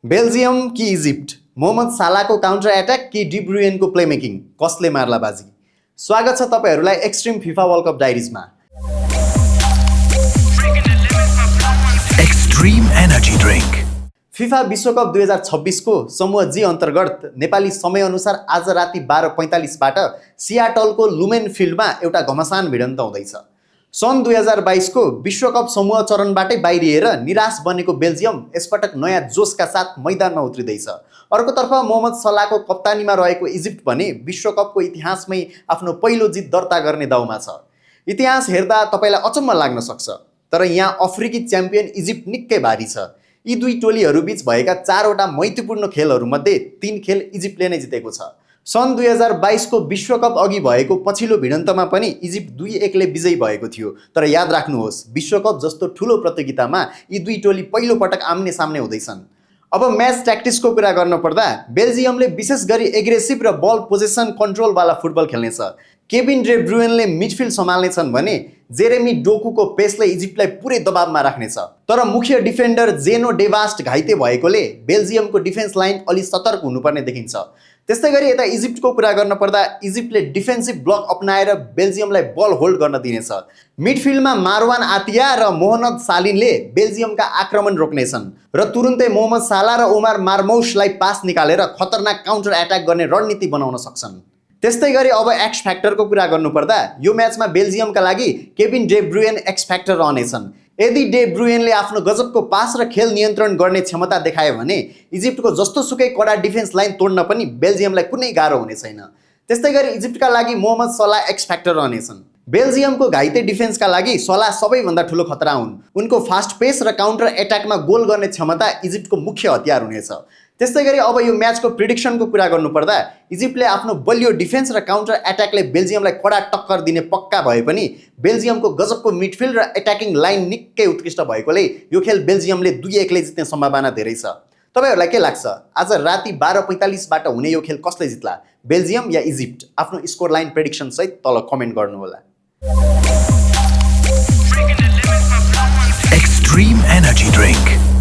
Belgium कि Egypt, Mohamed सालाको counter attack कि डी ब्रुयनको प्लेमेकिङ, कसले मार्ला बाजी? स्वागत छ तपाईहरुलाई एक्सट्रिम फिफा वर्ल्ड कप डायरिजमा। Extreme energy drink. फिफा विश्वकप 2026 को समूह जी अन्तर्गत नेपाली समयअनुसार आज राति 12:45 बाट सियाटलको लुमेन फिल्डमा एउटा घमासान भिडन्त हुँदैछ। सन् 2022 को विश्वकप समूह चरणबाटै बाहिरिएर निराश बनेको बेल्जियम यसपटक नयाँ जोसका साथ मैदानमा उत्रिँदैछ। अर्कोतर्फ मोहम्मद सलाहको कप्तानीमा रहेको इजिप्ट भने विश्वकपको इतिहासमै आफ्नो पहिलो जित दर्ता गर्ने दाउमा छ। इतिहास हेर्दा तपाईलाई अचम्म लाग्न सक्छ, तर यहाँ अफ्रिकी च्याम्पियन इजिप्ट निकै भारी छ। यी दुई टोलीहरूबीच भएका 4वटा मैत्रीपूर्ण खेलहरूमध्ये 3 खेल इजिप्टले नै जितेको छ। सन् 2022 को विश्वकप अघि भएको पछिल्लो भिडन्तमा पनि इजिप्ट 2-1 ले विजयी भएको थियो। तर याद राख्नुहोस्, विश्वकप जस्तो ठूलो प्रतियोगितामा यी दुई टोली पहिलो पटक आम्ने सामने हुँदैछन्। अब म्याच ट्याक्टिक्सको कुरा गर्न पर्दा बेल्जियमले विशेष गरी एग्रेसिभ र बल पोजेसन कन्ट्रोलवाला फुटबल खेल्नेछ। केभिन डे ब्रुयनले मिडफिल्ड सम्हाल्नेछन् भने जेरेमी डोकुको पेसले इजिप्टलाई पुरै दबावमा राख्नेछ। तर मुख्य डिफेन्डर जेनो डेभास्ट घाइते भएकोले बेल्जियमको डिफेन्स लाइन अलि सतर्क हुनुपर्ने देखिन्छ। त्यस्तै गरी यता इजिप्टको कुरा गर्न पर्दा इजिप्टले डिफेन्सिभ ब्लक अपनाएर बेल्जियमलाई बल होल्ड गर्न दिनेछ। मिडफिल्डमा मारवान आतिया र मोहम्मद सालिनले बेल्जियमका आक्रमण रोक्नेछन् र तुरुन्तै मोहम्मद साला र ओमार मार्मौसलाई पास निकालेर खतरनाक काउन्टर एट्याक गर्ने रणनीति बनाउन सक्छन्। त्यस्तै गरी अब एक्स फ्याक्टरको कुरा गर्नुपर्दा यो म्याचमा बेल्जियमका लागि केभिन डे ब्रुयन एक्स फ्याक्टर रहनेछन्। यदि डे ब्रुयनले आफ्नो गजबको पास र खेल नियन्त्रण गर्ने क्षमता देखायो भने इजिप्टको जस्तोसुकै कडा डिफेन्स लाइन तोड्न पनि बेल्जियमलाई कुनै गाह्रो हुने छैन। त्यस्तै गरी इजिप्टका लागि मोहम्मद सलाह एक्स फ्याक्टर रहनेछन्। बेल्जियमको घाइते डिफेन्सका लागि सलाह सबैभन्दा ठूलो खतरा हुन्। उनको फास्ट पेस र काउन्टर एट्याकमा गोल गर्ने क्षमता इजिप्टको मुख्य हतियार हुनेछ। त्यस्तै गरी अब यो म्याचको प्रिडिक्सनको कुरा गर्नुपर्दा इजिप्टले आफ्नो बलियो डिफेन्स र काउन्टर एट्याकले बेल्जियमलाई कडा टक्कर दिने पक्का भए पनि बेल्जियमको गजबको मिडफिल्ड र एट्याकिङ लाइन निकै उत्कृष्ट भएकोले यो खेल बेल्जियमले 2-1 ले जित्ने सम्भावना धेरै छ। तपाईहरुलाई के लाग्छ, आज राति 12:45 बाट हुने यो खेल कसले जित्ला, बेल्जियम या इजिप्ट? आफ्नो स्कोर लाइन प्रेडिक्सन सहित तल कमेन्ट गर्नुहोला। Extreme energy drink.